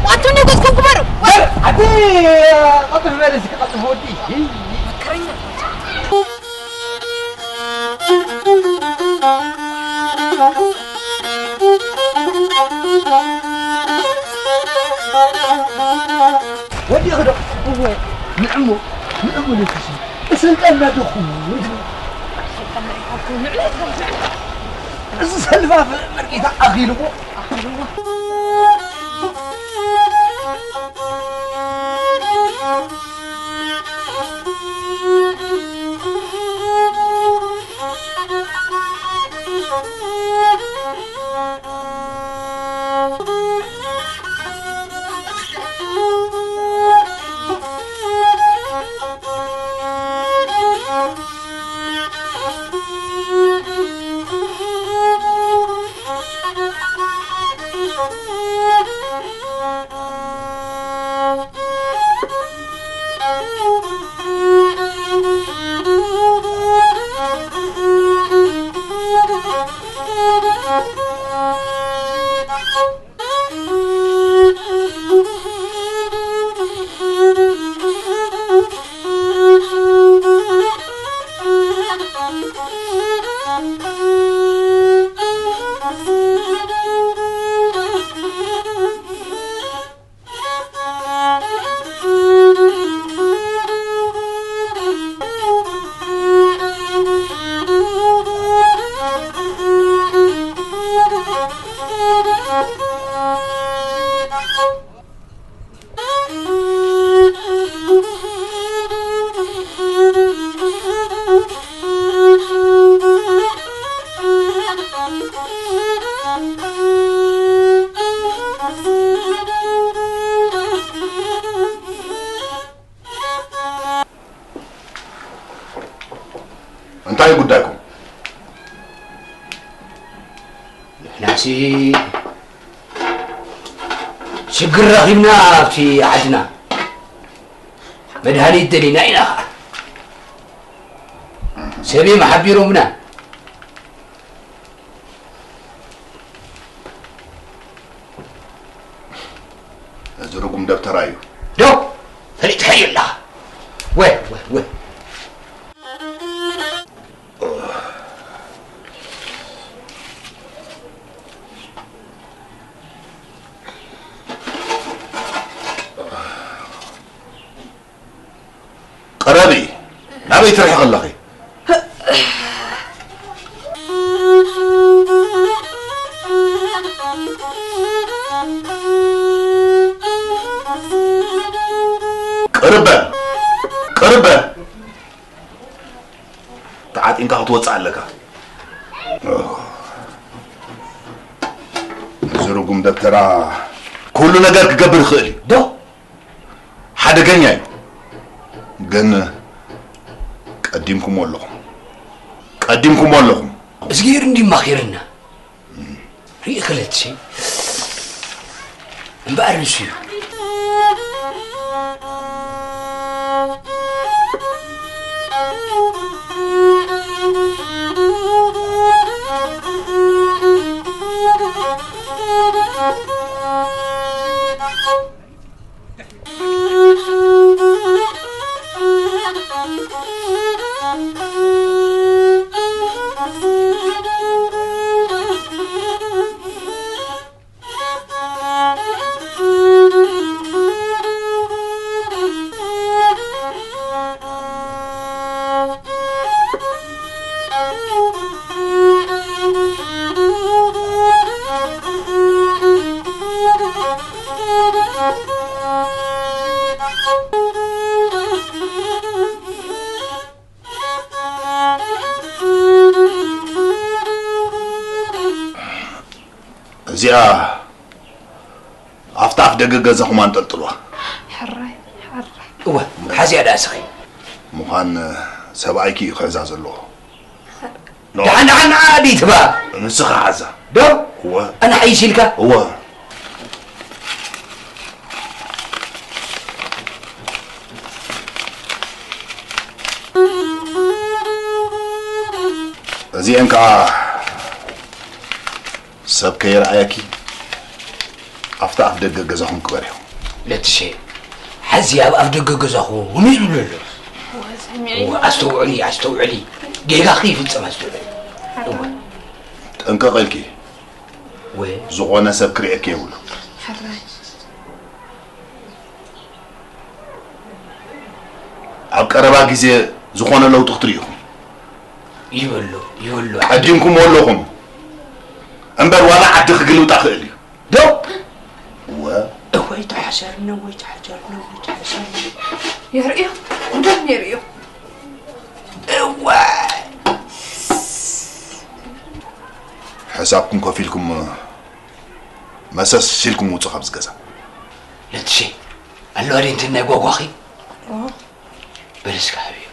ዋቱኒ ጉዝኩም ክበሩ። ኣቲ ቀጥፍ በል እስኪ ቀጥፍ ወዲ። መከረኛ። ወዲ ክዶ ንዕሞ ንዕሞ ነትሲ እሰልጠና ደኹ። እዚ ሰልፋፍ መርቂታ ኣኺልዎ። እንታይ ጉዳይኩም? ንሕናሲ ሽግር ረኺብና ኣብቲ ዓድና መድሃኒት ደሊና ኢና ኸዓ። ሰብም ሓቢሮምና። እዚ ርጉም ደብተራ እዩ። ዶ ፈሊጥካዮ ኣለኻ። ወ-፣ ወ-፣ ወ-። ቅረቢ፣ ናበይ ትርሕቂ ኣለኺ? ቅርበ፣ ቅርበ። ተዓጢንካ ክትወጽእ ኣለካ። እዚ ርጉም ደብተራ ኩሉ ነገር ክገብር ይኽእል እዩ። ዶ? ሓደገኛ እዩ። ግን ቀዲምኩሞ ኣለኹም። ቀዲምኩሞ ኣለኹም። እዝጊር እንዲ ማኺርና። ርኢ ክለትሲ እምበኣር ንሱ እዩ። እዚኣ ኣብታ ኣፍ ደገ ገዛኹም ኣንጠልጥልዋ። ሕራይ፣ ሕራይ። እወ፣ ሓዝያ ደኣ ስኺ። ምዃን ሰብኣይኪ እዩ ክሕዛ ዘለዎ። ኖ። ደሓን፣ ደሓን፣ ኣዲትባ። ንስኻ ሓዛ። ዶ? እወ። ኣነ ሓይሽ ኢልካ? እወ። እዚአን ከዓ ሰብ ከይረኣየኪ ኣብቲ ኣፍ ደገ ገዛኹም ክበርዮ። ለትሸ፣ ሓዚ ኣብ ኣፍ ደገ ገዛኹም እዩ ዝብሎ ኣሎ። እወ፣ ሰሚዐ እወ፣ እዩ። ኣስተውዕሊ፣ ኣስተውዕሊ። ጌጋኺ ይፍጸም፣ ኣስተውዕሊ። እወ። ጠንቀቕ ኢልኪ። ወ። ዝኾነ ሰብ ክርእየኪ የብሉ። ሕራይ። ኣብ ቀረባ ግዜ ዝኾነ ለውጢ ክትርእዩ ኢኹም። ይበሎ፣ ይበሎ። ቀዲምኩምዎ ኣለኹም። እምበር ዋላ ዓዲ ክግልብጣ ክእል እዩ። ዶ? እወ። እወይ ተሓሰርነ፣ ወይ ተሓሰርነ፣ ወይ ተሓሰርነ። የርእዮ፣ እንደም የርእዮ። እወ። ሕሳብኩም ከፊልኩም መሰስ ኢልኩም ውጹ ካብዚ ገዛ። ለትሸ፣ ኣለዋ ድየ እንትን ናይ ጓጓኺ? ኦ። በል እስከ ሃብዮ።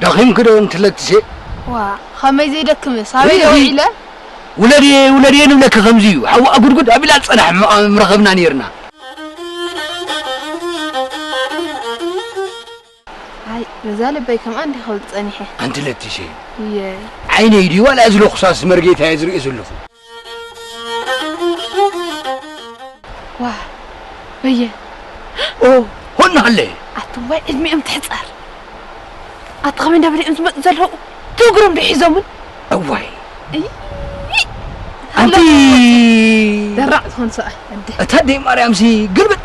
ደኺምኪ ዶ እንትለትሴ? ዋ፣ ኸመይ ዘይደክምስ? ኣበይ ርእሲ፣ ደው ኢለ? ውለድየ፣ ውለድየ ንብለኪ ከምዚ እዩ። ሓዊ ኣጉድጉድ ኣቢላ ዝጸናሕ ም-፣ ምረኸብና ነይርና። ኣይ፣ በዛ ልበይ ከምኣ እንዲ ክብል ጸኒሐ። ኣንቲ ለትሴ፣ እየ። ዓይነይ ድዩ ዋላ እዚ ለኹሳስ መርጌታየ ዝርኢ ዘለኹ? ዋ፣ በየ። ኦ፣ ሆና ሃለ። ኣቲ ዋይ ዕድሚኦም ትሕጸር። ኣቲ ኸመይ እንዳበለ እዮም ዝመጹ ዘለዉ? ትግሮም ዶ ሒዞምን? እዋይ። እይ። ኣንቲ ደራዕ ዝኾን ሰብኣይ፣ ኣደ። እታ ኣደይ ማርያምሲ ግልብጥ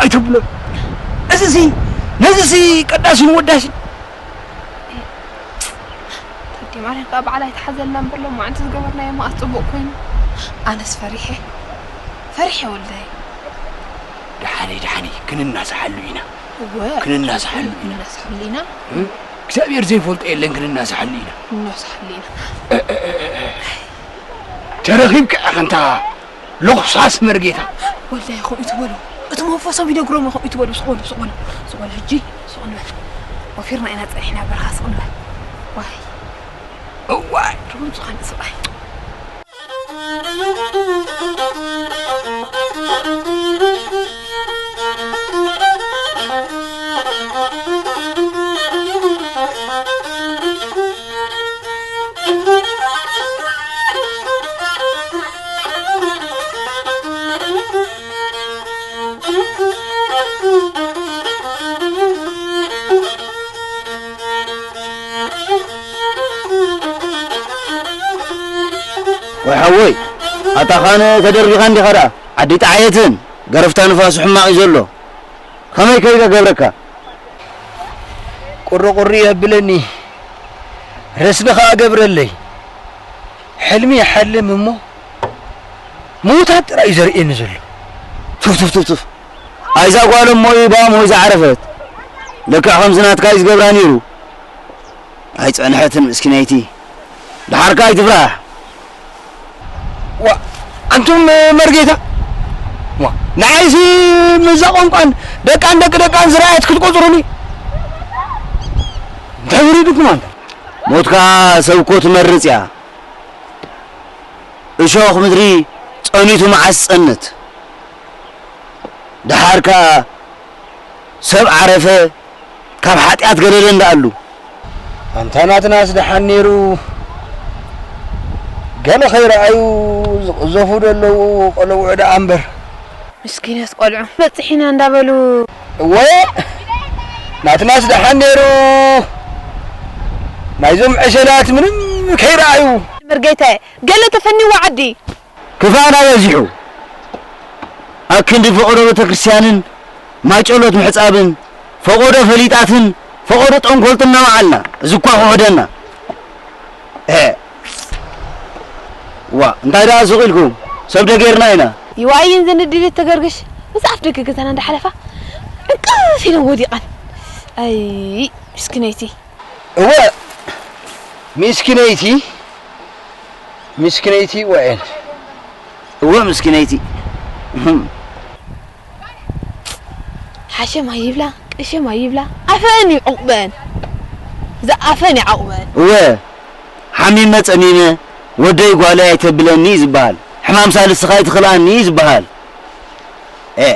ኣይተብሎ። እዚሲ፣ ነዚሲ ቀዳሲን ወዳሲን። ኣደ ማርያም ከኣ ባዕላ ኣይትሓዘልና እምበር፣ ሎማዓንቲ ዝገበርናዮ መኣስ ጽቡቕ ኮይኑ። ኣነስ ፈሪሐ፣ ፈሪሐ ወልደይ። ደሓነይ፣ ደሓነይ፣ ክንናሳሓሉ ኢና። እወ፣ ክንናሳሓሉ ኢና። ክንናሳሓሉ ኢና። እ? እግዚኣብሔር ዘይፈልጦ የለን፣ ክንናሳሓሉ ኢና። ክንናሳሓሉ ኢና። እ፣ እ፣ እ፣ እ፣ እ። ተረኺብካ ኢኻ እንታ ሎኽሳስ መርጌታ። ወላሂ ከምኡ ትበሉ። እቲ መንፈሶም ይነግሮም ከምኡ ትበሉ። ስቕ በሉ፣ ስቕ በሉ። ስቕ በሉ፣ ሕጂ ስቕ ንበል። ወፊርና ኢና ጸኒሕና በርኻ፣ ስቕ ንበል። ዋይ። እዋይ። ትርጉም ዝኾነ ስቓይ። ወይ ሓወይ፣ ኣታ ኻነ ተደርቢኻ እንዲኻ ደኣ? ዓዲ ጠዓየትን ገረፍታ ንፋሱ ሕማቕ እዩ ዘሎ። ከመይ ከይደ ገብረካ? ቁርቁር የብለኒ፣ ረስኒ ኸኣ ገብረለይ። ሕልሚ ይሓልም እሞ ምዉታት ጥራይ እዩ ዘርእየኒ ዘሎ። ቱፍ ቱፍ ቱፍ ቱፍ። ኣይዛ ጓል እሞ ይባም ወይ ዝዓረፈት። ልክዕ ከምዚ ናትካ እዩ ዝገብራ ነይሩ። ኣይጸንሐትን ምስኪነይቲ። ደሓርካ ኣይትፍራሕ። ዋ፣ ኣንቱም መርጌታ፣ ዋ፣ ንዓይሲ ምስዛ ቋንቋን ደቃን ደቂ ደቃን ዝረኣየት ክትቆጽሩኒ? እንታይ ወሪዱኩም ኣንታ? ሞትካ ሰብ እኮ ትመርጽ እያ። እሾኽ ምድሪ ጸኒቱ መዓስ ጸንት? ደሓር ከኣ ሰብ ዓረፈ ካብ ሓጢኣት ገለለ እንዳኣሉ። ኣንታ ናትናስ ደሓን ነይሩ፣ ገለ ከይረኣዩ ዝቕዘፉ ደለዉ ቆለውዕ ደኣ እምበር። ምስኪናት ቆልዑ በጺሒና እንዳበሉ። እወ ናትናስ ደሓን ነይሩ፣ ናይዞም ዕሸላት ምንም ከይረኣዩ። መርጌታዬ ገለ ተፈኒዋ ዓዲ። ክፋእና በዚሑ። ኣክንዲ ፈቐዶ ቤተክርስትያንን ማይጨሎት ምሕጻብን ፈቐዶ ፈሊጣትን ፈቐዶ ጠንኮልትን እናወዓልና፣ እዚ እኳ ክውሕደና። እ፣ ዋ፣ እንታይ ደኣ ስቕ ኢልኩም? ሰብ ዶ ጌርና ኢና? ይዋይን ዝንድድ ተገርግሽ ምስ ኣፍ ደገ ገዛና እንዳሓለፋ ዕንቅፍ ኢለን ወዲቐን። ኣይ ምስኪነይቲ። እወ ሚስኪነይቲ፣ ሚስኪነይቲ ወዔል። እወ ምስኪነይቲ። እህም። ሓሸም ኣይብላ፣ ቅሸም ኣይብላ፣ ኣፈን ይዕቑበን። ዝኣፈን ይዓቑበን። እወ ሓሚመ ጸሚመ ወደይ ጓለይ ኣይተብለኒ እዩ ዝበሃል። ሕማም ሳልስኻ ኣይትኽልኣኒ እዩ ዝበሃል። ኤ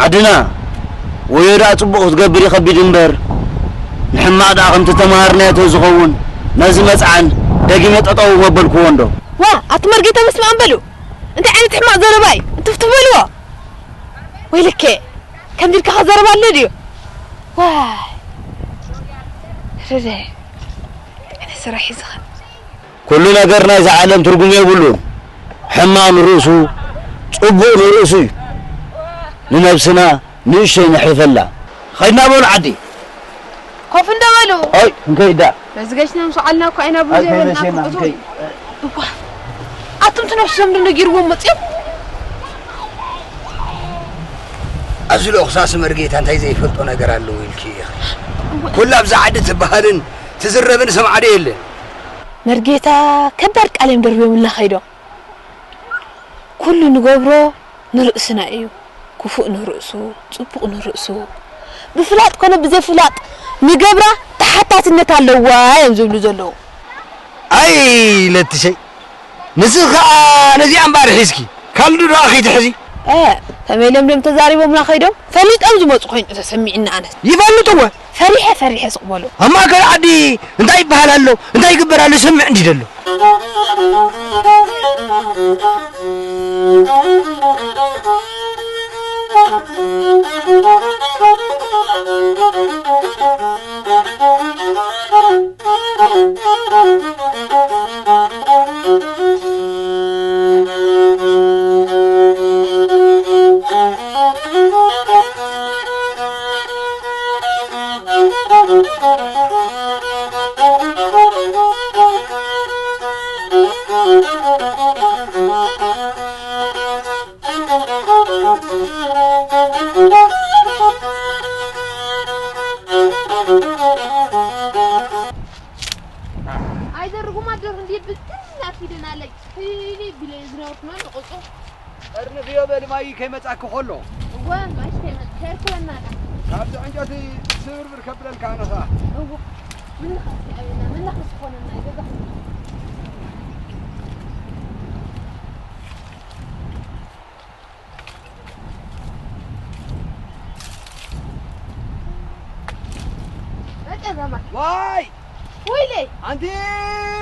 ዓድና ወዮ ደኣ ጽቡቕ ክትገብር እዩ ከቢድ እምበር፣ ንሕማቕ ደኣ ከምቲ ተመሃርናዮ ተዝኸውን ነዚ መጽዓን ደጊመ ጠጠው መበልክዎ እንዶ። ዋ ኣቲ መርጌታ በስመኣም በሉ። እንታይ ዓይነት ሕማቕ ዘረባ እዩ? እንትፍትሕ በልዎ። ወይልከ ከምዚ ኢልካ ከዘረባ ኣሎ ድዩ? ዋይ ረደ እንታይ ዓይነት ስራሕ እዩ ዝኸ ኩሉ ነገር ናይዛ ዓለም ትርጉም የብሉን። ሕማቕ ንርእሱ ጽቡቕ ንርእሱ እዩ። ንነብስና ንእሽተይ ነሕልፈላ። ኸድና በሉ ዓዲ። ኮፍ እንዶ በሉ። ኦይ ክንከይድ ደኣ። መዝገሽና ምስ ዓልና እኳ ኢና ቡን ኣይ ዘይበልና ከይመሸና ክንቁጹ። ክንከይድ። እኳ ኣቱም ትነፍሶም ዶ ነጊርዎም መጺኦም። ኣብዚ ሎኽሳስ መርጌታ እንታይ ዘይፈልጦ ነገር ኣለዎ ኢልኪ ኢኺ? ኩላ ኣብዛ ዓዲ ትበሃልን ትዝረብን ሰምዓ ዶ የለን? መርጌታ ከባድ ቃል እዮም ደርብዮምልና ኸይዶም። ኩሉ ንገብሮ ንርእስና እዩ። ክፉእ ንርእሱ፣ ጽቡቕ ንርእሱ። ብፍላጥ ኮነ ብዘይፍላጥ ንገብራ ተሓታትነት ኣለዋ እዮም ዝብሉ ዘለዉ። ኣይ ለትሸይ፣ ንስኺ ኸኣ ነዚኣ እምበኣር ሒዝኪ፣ ካልእ ደኣ ከይትሕዚ። እ፣ ከመይ ኢሎም ድዮም ተዛሪቦምና ከይዶም? ፈሊጦም ዝመጹ ኮይኑ ተሰሚዕኒ ኣነስ። ይፈልጥወ። ፈሪሐ ፈሪሐ ስቕ በሉ። ኣብ ማእከል ዓዲ እንታይ ይበሃል ኣሎ እንታይ ይግበር ኣሎ ይሰምዕ እንዲ ዘሎ። ኣይዘርጉም ኣደሩ እንዲ ብትን ኣኪደናለይ። እርንፍዮ በሊ ማይ ከይመጻኪ ከሎ። እወ፣ ማይ ከይመጽ-፣ ከይርክበና ደኣ። ካብዚ ዕንጨቲ ስብርብር ከብለልካ ኣነ ኸኣ። እወ፣ ምንኻ እስኪ ኣበና፣ ምንኻ ዝኾነና ይገዛ። መጨረማ። ዋይ! ወይለይ! ኣንቲ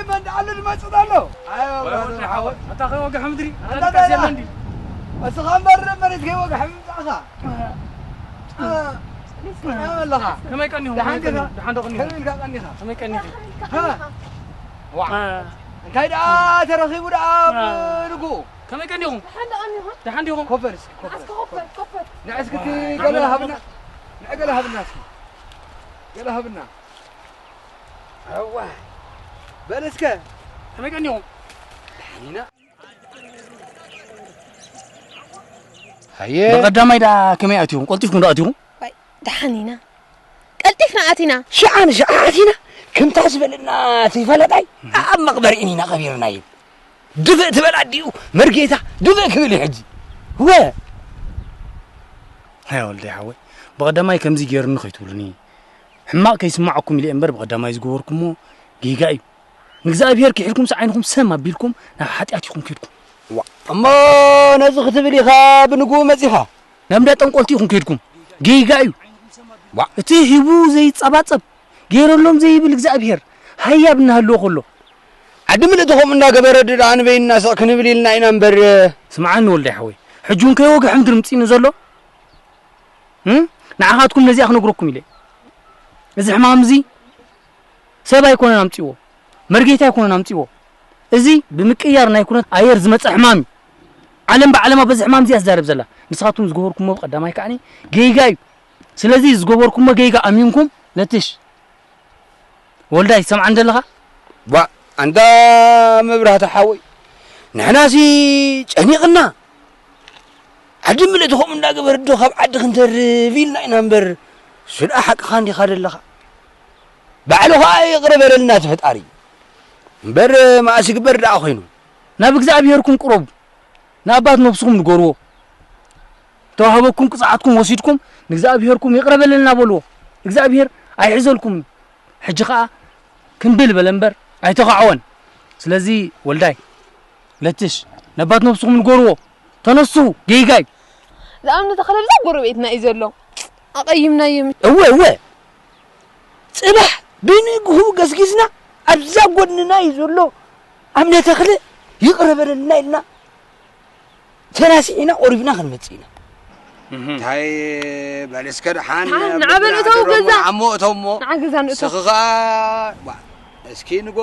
መን ደኣሉ ዝመጽእ ዘሎ? ኣዮ፣ ወይ ወዲ ሓወይ፣ ኣታ ከይ ወግሐ ምድሪ፣ ኣታ ኣታ ደቃስ የለን ድዩ? እስኻ እምበር መሬት ከይ ወግሐ ምምጻእኻ። እ፣ እ፣ ኣለኻ። ከመይ ቀኒኹም? ደሓን ከመይ ዲኻ? ቀኒኹም? ደሓን ዶ ቀኒኹም? ከመይ ኢልካ ቀኒኻ? ከመይ ቀኒኹም? ሃ? ዋ። እ። እንታይ ደኣ ተረኺቡ ደኣ እ። ብንጉ? ከመይ ቀኒኹም? ደሓን ዶ ቀኒኹም? ደሓን ዲኹም? ኮፈር እስኪ፣ ኮፈር። እስኪ ኮፈር፣ ኮፈር። ንዕ እስኪ እቲ ገለ ሃብና። ንዕ ገለ ሃብና እስኪ። ገለ ሃብና። እዋ። በል እስከ። ከመይ ቀኒኹም? ደሓን ኢና። ሃየ። ብቐዳማይ ደኣ ከመይ ኣቲኹም? ቀልጢፍኩም ዶ ኣቲኹም? ዋይ፣ ደሓን ኢና። ቀልጢፍና ኣቲና። ሽዓ ንሽዓ ኣቲና። ከምታ ዝበለና እቲ ፈለጣይ ኣብ መቕበሪእን ኢና ቀቢርናዮ። ድፍእ ትበል ኣዲኡ መርጌታ ድፍእ ክብል እዩ ሕጂ። ወ። ሃየ ወልደይ ሓወይ፣ ብቐዳማይ ከምዚ ገይሩኒ ከይትብሉኒ። ሕማቕ ከይስምዓኩም ኢለ እምበር ብቐዳማይ ዝገበርኩሞ ጌጋ እዩ። ንእግዚኣብሄር ክሒድኩምስ ዓይንኹም ሰም ኣቢልኩም ናብ ሓጢኣት ኢኹም ከይድኩም። ዋ፣ እሞ ነዚ ክትብል ኢኻ ብንግኡ መጺኻ? ናብ እንዳ ጠንቆልቲ ኢኹም ከይድኩም። ጌጋ እዩ። ዋ። እቲ ሂቡ ዘይጸባጸብ፣ ገይረሎም ዘይብል እግዚኣብሄር ሃያብ እናሃለወ ከሎ። ዓዲ ምልእቲ ከምኡ እንዳገበረ ድኣ ንበይንና ስቕ ክንብል ኢልና ኢና እምበር። ስምዓኒ ወልደይ ሓወይ፣ ሕጂ እውን ከይወግሐ ምድሪ ምጺእኒ ዘሎ። እም? ንዓኻትኩም ነዚኣ ክነግረኩም ኢለ። እዚ ሕማም እዚ ሰብ ኣይኮነን ኣምጺዎ፣ መርጌታ ኣይኮነን ኣምጺዎ። እዚ ብምቅያር ናይ ኩነት ኣየር ዝመጸ ሕማም እዩ። ዓለም ብዓለማ በዚ ሕማም እዚ እያ ትዛረብ ዘላ። ንስኻትኩም ዝገበርኩሞ ብቐዳማይ ከዓኒ ጌጋ እዩ። ስለዚ ዝገበርኩሞ ጌጋ ኣሚንኩም ለትሽ። ወልዳይ፣ ትሰምዓኒ ዘለኻ? ዋ፣ ኣንታ መብራህቲ ሓወይ፣ ንሕናሲ ጨኒቕና። ዓዲ ምልእቲ ከምኡ እንዳገበረ ዶ ካብ ዓዲ ክንተርፍ ኢልና ኢና እምበር፣ እሱ ደኣ ሓቅኻ እንዲኻ ዘለኻ። ባዕሉ ኸኣ ይቕረ በለልና እቲ ፈጣሪ። እምበር መኣስ ይግበር ደኣ ኮይኑ። ናብ እግዚኣብሄርኩም ቅረቡ፣ ንኣባት ነብስኹም ንገርዎ። ተዋህበኩም ቅጽዓትኩም ወሲድኩም ንእግዚኣብሄርኩም ይቕረ በለልና በልዎ። እግዚኣብሄር ኣይሕዘልኩምን። ሕጂ ኸኣ ክምብል በለ እምበር ኣይተኻዕወን። ስለዚ ወልዳይ፣ ለትሽ፣ ነባት ነብስኹም ንገርዎ። ተነሱ፣ ጌጋይ። ዝኣምነ ተኽለ ብዛ ጎረቤትና እዩ ዘሎ። ኣቐይምናዮ። እወ፣ እወ። ጽባሕ ብንግሁ ገስጊስና ኣብዛ ጎድንና እዩ ዘሎ። ኣምነ ተኽለ ይቕረ በለልና ኢልና ተናሲሕና ቆሪብና ክንመጽእ ኢና። እህ። እንታይ በል እስከ ደሓን ደሓን፣ ንዓ በል እተው ገዛ። ዓሞ እተው እሞ። ንዓ ገዛ ንእተው። እስኺ ኸኣ፣ ዋ፣ እስኪ ንጎ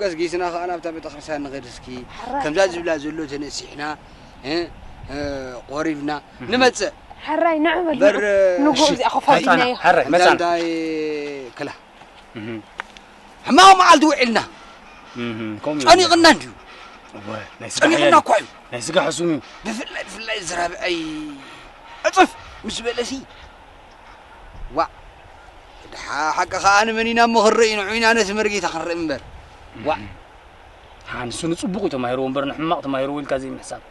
ገስጊስና ኸኣ ናብታ ቤተክርስትያን ንኸድ እስኪ። ሕራይ። ከምዛ ዝብላ ዘሎ ተነሲሕና፣ እ፣ እ፣ ቆሪብና እህ። ንመጽእ። ሕራይ፣ ንዑ በል፣ በር፣ ንዑ። ንጎ እሺ። እዚኣ ኸፋል መጻና፣ ኢልናዮ። ሕራይ፣ መጻና። እንታይ ክላ። እህ። ሕማቕ መዓልቲ ውዒልና። እህ፣ ከምኡ እዩ። ጨኒቕና እንድዩ። እወ፣ ናይ ስጋ ጨኒቕና ሓያል እኳ እዩ። ናይ ስጋ ሕሱም እዩ። ብፍላይ፣ ብፍላይ እዚ ራብዐይ ዕጽፍ ምስ በለሲ። ዋ። ድሓ ሓቂ ኸኣ ንመን ኢና እሞ ክንርኢ፣ ንዑ ኢና ነቲ መርጌታ ክንርኢ እምበር። ዋ። እህ። ሓ፣ ንሱ ንጽቡቕ እዩ ተማሂርዎ እምበር ንሕማቕ ተማሂርዎ ኢልካ ዘይምሕሳብ።